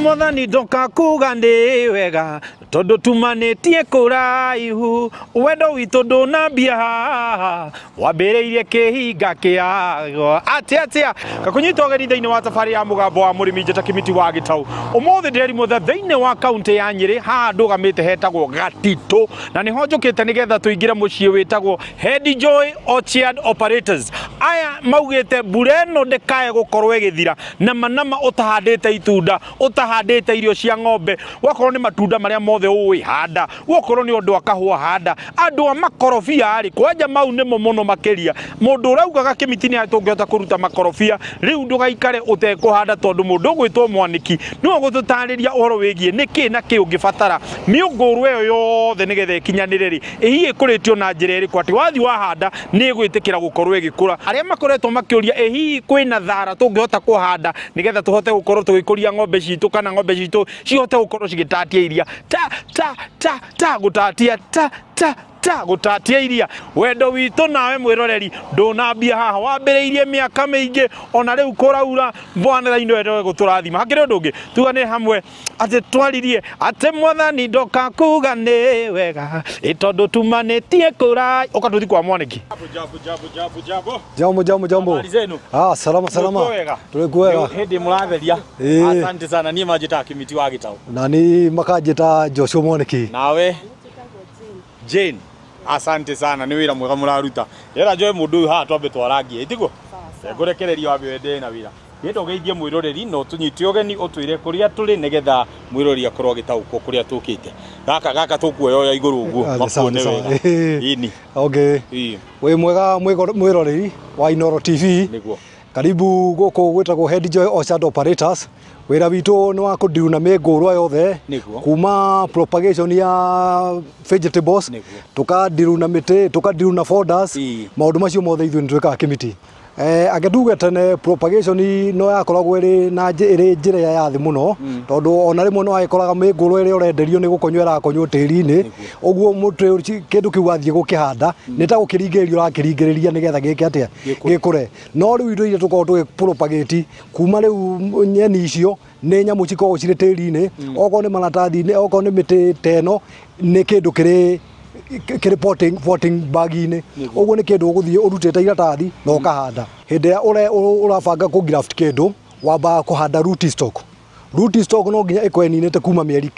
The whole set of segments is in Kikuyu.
Mwathani ndoka kuga nĩ wega tondũ tumanĩtie kũraihu wendo witũ ndũnambia haha wambĩrĩirie kĩhinga kĩago atĩa atĩa kakũnyita ũgeni thĩinĩ wa thabarĩ ya mũgambo wa mũrĩmi njĩta Kĩmiti wa Gĩtau. Ũmũthĩ ndĩrerimũtha thĩinĩ wa kaunti ya Nyĩrĩ, haha ndũgamĩte hetagwo Gatitũ na nĩho njũkĩte nĩgetha tũingĩre mũciĩ wĩtagwo Head Joy Orchard Operators. Aya maugĩte mbura ĩno ndĩkae gũkorwo ĩgĩthira nama nama ũtahandĩte itunda, ũtahandĩte irio cia ng'ombe, wakorwo nĩ matunda marĩa mothe ũĩ handa, wakorwo nĩ ũndũ wa kahũa handa, andũ a makorobia rĩ kwanja mau nĩmo mũno makĩria. Mũndũ ũraugaga Kĩmiti nĩ tũngĩhota kũruta makorobia, rĩu ndũgaikare ũtekũhanda tondũ mũndũ ũgwĩtwo Mwaniki nĩwe ũgũtũtarĩria ũhoro wĩgiĩ nĩkĩ na kĩ ũngĩbatara mĩũngũrwa ĩyo yothe nĩgetha ĩkinyanĩre rĩ, ĩ hihi ĩkũrĩtio na njĩra ĩrĩkũ atĩ wathiĩ wahanda nĩ ĩgwĩtĩkĩra gũkorwo ĩgĩkũra. Arĩa makoretwo makĩũria ĩ hihi kwĩna thara tũngĩhota kũhanda nĩgetha tũhote gũkorwo tũgĩkũria ng'ombe citũ kana ng'ombe citũ cihote gũkorwo cigĩtatia iria ta ta ta ta gũtatia ta ta ta gũtatia iria. Wendo witũ nawe mwĩroreri ndũnambia haha, wambĩrĩirie mĩaka mĩingĩ ona rĩu kũraura bwana raino endo gũtũrathima. Hakĩrĩ ũndũ ũngĩ tugane hamwe atĩ twaririe atĩ Mwathani ndoka kuga nĩ wega ĩ tondũ tumanĩtie kũrai. Ũka tũthi kwa Mwaniki. Jambo jambo jambo jambo. Jambo jambo jambo. Habari zenu? Ah, salama salama. Mko wega? Tulikuwa wega. Hĩndĩ mũratheria. Asante sana. Niĩ manjĩtaga Kĩmiti wa Gĩtau. Na ni makanjĩta Joshua Mwaniki. Nawe Jane. Asante sana, nĩ wĩra mwega mũraruta. Ndĩrenda njoe mũndũ ũyũ haha twambe twarangie, tiguo? Ngũrekereria wambe wendee na wĩra. Ndĩrenda ũgeithie mwĩroreri na ũtũnyite ũgeni ũtwĩre kũrĩa tũrĩ nĩgetha mwĩroreri akorwo agĩtaũkwo kũrĩa tũkĩte. Gaka gaka tũkuoya igũrũ ũguo makuone wega. Ĩni. Okay. Wĩ mwega mwĩroreri wa Inooro TV. Nĩguo. Karibu gũkũ gwĩtagwo Head Joy Orchard Operators. Wĩra witũ nĩ wa kũndiruna mĩngũrwa yothe kuma propagation ya vegetables, tũkandiruna mĩtĩ, tũkandiruna fodders, maũndũ macio mothe ithuĩ nĩ twĩkaga Kĩmiti. Ake tuge tene propagation no yakoragwo ĩrĩ na ĩrĩ njĩra ya thĩ mũno tondũ ona rĩmwe no agĩkoraga mĩngũrwa ĩrĩa ũrenderio nĩ gũkonywo ĩrakonywo tĩri-inĩ, ũguo mũtĩ kĩndũ kĩu wathiĩ gũkĩhanda nĩ ta gũkĩringĩrĩria ũrakĩringĩrĩria nĩgetha gĩke atĩa gĩkũre. No rĩu indo iria tũkoragwo tũgĩpropagate kuma rĩu nyeni icio nĩ nyamũ cikoragwo cirĩ tĩri-inĩ, okorwo nĩ maratathi-inĩ, okorwo nĩ mĩtĩ ta ĩno nĩ kĩndũ kĩrĩ kĩrĩ potting bag-inĩ, ũguo nĩ kĩndũ ũgũthiĩ ũrutĩte iratathi na ũkahanda. Hĩndĩ ĩrĩa ũrabanga kũ graft kĩndũ wambaga kũhanda root stock. Root stock no nginya ĩkorwo ĩninĩte kuma mĩeri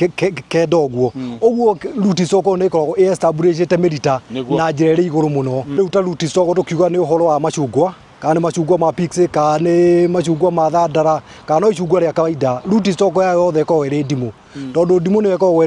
kenda ũguo, ũguo root stock nĩ ĩkoragwo ĩ establishĩte mĩrita na njĩra ĩrĩ igũrũ mũno. Rĩu ta root stock tũkiuga nĩ ũhoro wa macungwa, kana nĩ macungwa ma pixie, kana nĩ macungwa ma thandara, kana no icungwa rĩa kawaida, root stock yayo yothe ĩkoragwo ĩrĩ ndimũ, tondũ ndimũ nĩyo ĩkoragwo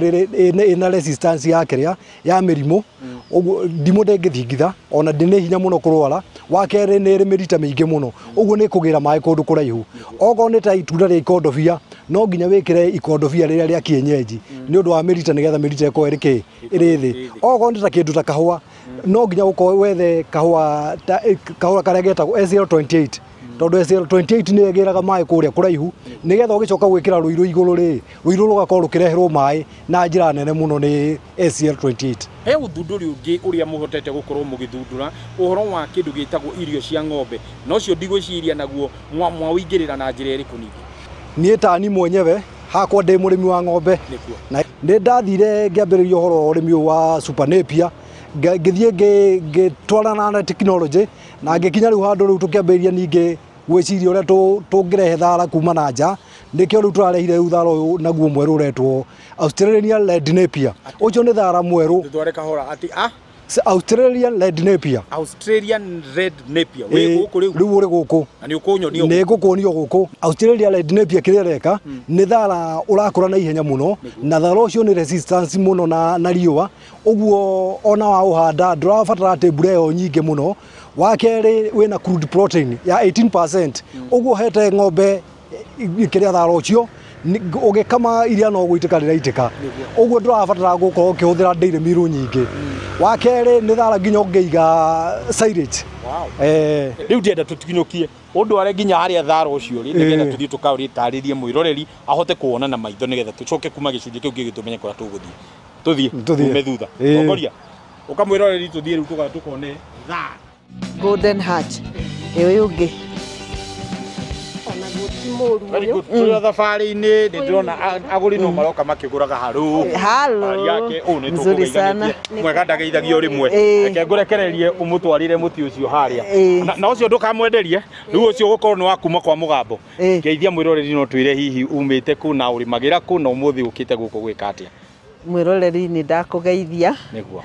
ĩna resistance ya kĩrĩa ya mĩrimũ, ũguo ndimũ ndĩngĩthingitha ona nĩ hinya mũno kũrwara. Wa kerĩ nĩ ĩrĩ mĩrita mĩingĩ mũno, ũguo nĩ ĩkũgĩra maĩ kũndũ kũraihu. Okorwo nĩ ta itunda rĩa ikondobia, no nginya wĩkĩre ikondobia rĩrĩa rĩa kienyeji nĩ ũndũ wa mĩrita, nĩgetha mĩrita ĩkorwo ĩrĩ kĩ ĩrĩ thĩ. Okorwo nĩ ta kĩndũ ta kahũa, no nginya ũkorwo wethe kahũa kahũa karĩa getagwo SL28, tondũ SL28 nĩ ĩgĩraga maĩ kũrĩa kũraihu, nĩgetha ũgĩcoka gwĩkĩra rũirũ igũrũ rĩ, rũirũ rũgakorwo rũkĩreherwo maĩ na njĩra nene mũno nĩ SL28. He ũthundũri ũngĩ ũrĩa mũhotete gũkorwo mũgĩthundũra ũhoro wa kĩndũ gĩtagwo irio cia ng'ombe, na ũcio ndigwĩciria naguo mwaũingĩrĩra na njĩra ĩrĩkũ ningĩ? Niĩ ta niĩ mwenyewe hakwa ndĩ mũrĩmi wa ng'ombe, na nĩ ndathire ngĩambĩrĩria ũhoro wa ũrĩmi ũyũ wa Super Napier, ngĩthiĩ ngĩtwarana na technology na ngĩkinya rĩu handũ rĩu tũkĩambĩrĩria ningĩ gwĩciria ũrĩa tũngĩrehe thara kuma na nja. Nĩkĩo rĩu tũrarehire rĩu thara ũyũ naguo mwerũ ũretwo Australian Red Napier. Ũcio nĩ thara mwerũ. Tũtware kahora atĩ a Australian Red Napier. Australian Red Napier. Wĩ gũkũ rĩu? Rĩu ũrĩ gũkũ. Na nĩ ũkũnyonia gũkũ? Nĩ ngũkuonia gũkũ. Australian Red Napier kĩrĩa ĩreka nĩ thara ũrakũra na ihenya mũno, na thara ũcio nĩ resistance mũno na riũa, ũguo ona waũhanda ndũrabatara atĩ mbura ĩyo nyingĩ mũno. Wa kerĩ wĩna crude protein ya 18%, ũguo hete ng'ombe kĩrĩa thara ũcio ũgĩkama iria no gũitĩka rĩraitĩka, ũguo ndũrabatara gũkorwo ũkĩhũthĩra dairy meal nyingĩ. Wa kerĩ nĩ thara nginya ũngĩiga silage. Rĩu ndĩrenda tũkinyũkie ũndware nginya harĩa thara ũcio rĩ, nĩgetha tũthiĩ tũkaũrĩtarĩrie mwĩroreri ahote kuona na maitho, nĩgetha tũcoke kuma gĩcunjĩ kĩu kĩngĩ tũmenye kũrĩa tũgũthiĩ. Tũthiĩ tume thutha. Tongoria ũkamwĩroreri tũthiĩ rĩu tũkone thara. Golden Heart. Ĩyo ũngĩ. Ti mũru Very ũyũ. good. Tũrĩ o thabarĩ-inĩ nĩ ndĩrona agũri no maroka makĩgũraga haru. Halo. Habari yake ũũ nĩ Mzuri sana. tũkũgeithanĩtie. Mwega ndageithagio rĩmwe. Ĩĩ. Reke ngũrekererie ũmũtwarĩre mũtĩ ũcio harĩa. Ĩĩ. Na ũcio ndũkamwenderie. Rĩu ũcio ũgũkorwo nĩ wa kuma kwa mũgambo. Ĩĩ. Ngeithia mwĩroreri no twĩre hihi umĩte kũ na ũrĩmagĩra kũ na ũmũthĩ ũkĩte gũkũ gwĩka atĩa. Mwĩroreri nĩ ndakũgeithia. Nĩguo.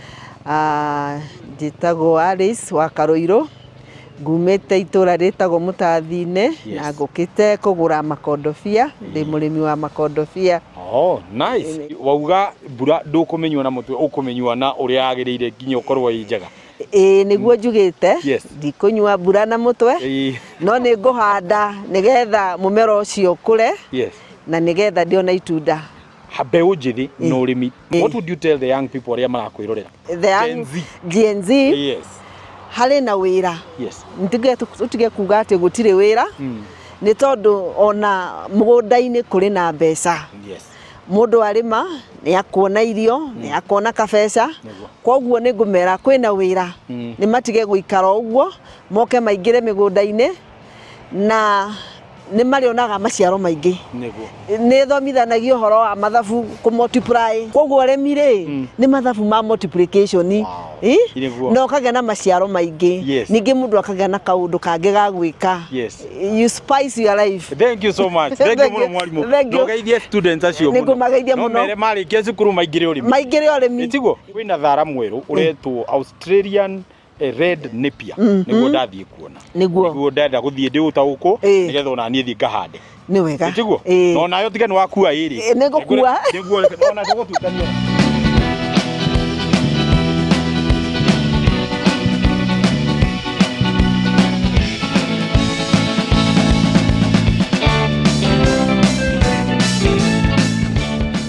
Njĩtagwo Alice wa Karũirũ, ngumĩte itũra rĩtagwo Mũtathi-inĩ. Yes. Na ngũkĩte kũgũra makondobia, ndĩ mũrĩmi wa makondobia. Oh, nice. Wauga mbura ndũkũmĩnyua na mũtwe, ũkũmĩnyua na ũrĩa yagĩrĩire nginya ũkorwo ĩ njega. Ĩĩ nĩguo njugĩte. Yes. Ndikũnyua mbura na mũtwe. Ĩĩ. No nĩ ngũhanda nĩgetha mũmera ũcio ũkũre. Yes. Na nĩgetha ndĩona itunda. Mbeũ njĩthĩ na ũrĩmi. Ĩĩ. What would you tell the young people arĩa marakwĩrorera? The young- Gen Z. Gen Z. Yes. Harĩ na wĩra. Yes. Tũtige kuga atĩ gũtirĩ wĩra. Nĩ tondũ ona mũgũnda-inĩ kũrĩ na mbeca. Yes. Mũndũ arĩma nĩ akuona irio, nĩ akuona kabeca. Koguo nĩ ngũmera kwĩna wĩra. Nĩ matige gũikara ũguo, moke maingĩre mĩgũnda-inĩ na nĩ marĩonaga maciaro maingĩ. Nĩguo. Nĩ thomithanagia ũhoro wa mathabu kũ multiply. Koguo ũrĩmi rĩ, nĩ mathabu ma multiplication. Wow. Nĩguo. Na ũkagĩa na maciaro maingĩ. Yes. Ningĩ mũndũ akagĩa na kaũndũ kangĩ ga gwĩka. Yes. You spice your life. Thank you so much. Thank you mũno mwarimu. Thank you. Ndũgeithie students acio mũno. Nĩngũmageithia No mũno. mere marĩkia cukuru maingĩre ũrĩmi. Maingĩre ũrĩmi. Ĩtiguo? Kwĩna thara mwerũ ũretwo Australian Red Napier. Nĩguo ndathiĩ kuona. Nĩguo. Nĩguo ndenda gũthiĩ ndĩũtaũkũ Ĩĩ. nĩgetha ona niĩ thiĩ ngahande. Nĩ wega. Ĩtiguo? Ĩĩ. No nayo tiga nĩ wakua ĩrĩ. Ĩĩ, nĩngũkua. Nĩguo ona tũgũtukania.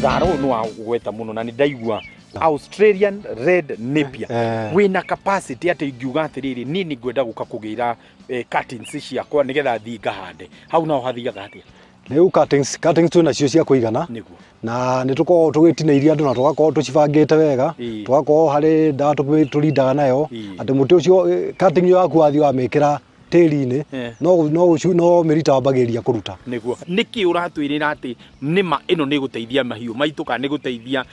Thara ũyũ nĩ wa gweta mũno na nĩ ndaigua Australian Red Napier. Wĩna capacity atĩ ingiuga atĩrĩrĩ niĩ nĩ ngwenda gũka kũgĩra cuttings ciakwa nĩgetha thiĩ ngahande hau naho hathiaga atĩa? Rĩu cuttings twĩ nacio cia kũigana. Nĩguo. Na nĩ tũkoragwo tũgĩtinĩirie andũ na tũgakorwo tũcibangĩte wega. Ĩĩ. Tũgakorwo harĩ ndawa tũrindaga nayo. Ĩĩ. Atĩ mũtĩ ũcio cutting ĩyo yaku wathiĩ wamĩkĩra tĩri-inĩ, no mĩrita wambagĩrĩria kũruta. Nĩguo. Nĩkĩ ũratwĩrĩra atĩ nĩma ĩno nĩ gũteithia mahiũ maitũ kana nĩ gũteithia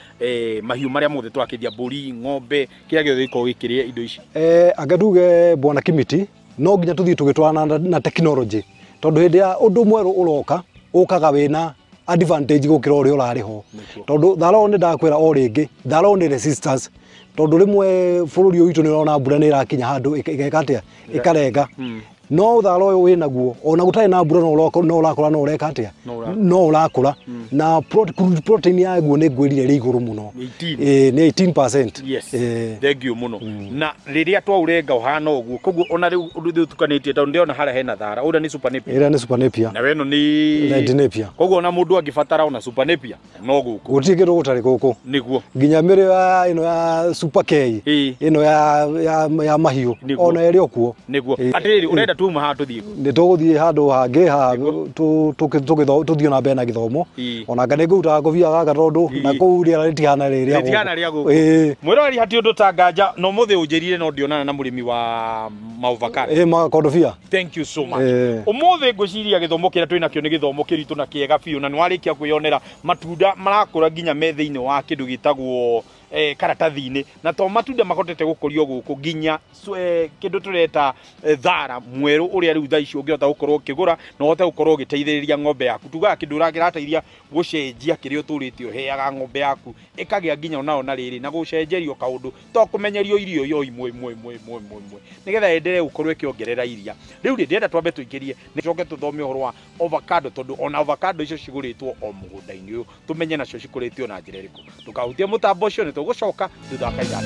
mahiũ marĩa mothe tũrakĩendia, mbũri, ng'ombe, kĩrĩa gĩothe gĩkoragwo gĩkĩrĩa indo ici? Anga tuge bwana Kimiti, no nginya tũthiĩ tũgĩtwarana na technology, tondũ hĩndĩ ya ũndũ mwerũ ũroka ũkaga wĩna advantage gũkĩra ũrĩa ũrarĩ ho. Tondũ thara ũyũ nĩ ndakwĩra o rĩngĩ, thara ũyũ nĩ resistance, tondũ rĩmwe bũrũri ũyũ witũ nĩ ũrona mbura nĩ ĩrakinya handũ ĩgeka atĩa, ĩkarenga. No thara ũyũ wĩnaguo ona gũtarĩ na mbura no ũrakũra, no ũreka atĩa, no ũrakũra. Na protein yaguo nĩ ngwĩrire ĩrĩ igũrũ mũno. Nĩ 18%. Yes. Thank you mũno. Na rĩrĩa twaũrenga ũhana ũguo, koguo ona rĩu ũndũ ũtukanĩtie, tondũ ndĩrona harĩa hena thara, ũrĩa nĩ super napier. Ĩrĩa nĩ super napier. Na weno nĩ Red Napier. Koguo ona mũndũ angĩbatara ona super napier no gũkũ. Gũtirĩ kĩndũ gũtarĩ gũkũ. Nĩguo. Nginya mĩrĩo ya ĩno ya super K, ĩno ya mahiũ, ona ĩrĩ o kuo. Nĩguo. Atĩrĩrĩ, ũrenda tuma haha tũthiĩ kũ? Nĩ tũgũthiĩ handũ hangĩ haha tũthiĩ na mbere na gĩthomo. Ona anga nĩ ngũrutaga ngobia gaka tondũ na kũu rĩera rĩtihana rĩrĩa gũkũ. Rĩtihana rĩa gũkũ. Mwĩroreri hatirĩ ũndũ ta nganja, na ũmũthĩ ũnjĩrire no ndionana na mũrĩmi wa maovacado. Ĩĩ, makondobia. Thank you so much. Ũmũthĩ ngwĩciria gĩthomo kĩrĩa twĩ nakĩo nĩ gĩthomo kĩritũ na kĩega biũ, na nĩ warĩkia kwĩyonera matunda marakũra nginya me thĩinĩ wa kĩndũ gĩtagwo karatathi-inĩ, na to matunda mahotete gũkũrio gũkũ nginya kĩndũ tũreta thara mwerũ ũrĩa rĩu thaa ici ũngĩhota gũkorwo ũkĩgũra na ũhote gũkorwo ũgĩteithĩrĩria ng'ombe yaku. Tugaga kĩndũ kĩrateithia gũcenjia kĩrĩa ũtũrĩte ũheaga ng'ombe yaku ĩkagĩa nginya onao na rĩrĩ na gũcenjerio kaũndũ, to kũmenyerio irio yo imwe imwe imwe imwe imwe imwe nĩgetha enderee gũkorwo ĩkĩongerera iria. Rĩu rĩ, ndĩrenda twambe tũingĩrie nĩcoke tũthome ũhoro wa avocado, tondũ ona avocado icio cigũrĩtwo o mũgũnda-inĩ ũyũ, tũmenye nacio cikũrĩtio na njĩra ĩrĩkũ. Ndũkahutie mũtambo ũcio, nĩ tũgũcoka thutha wa kahinda.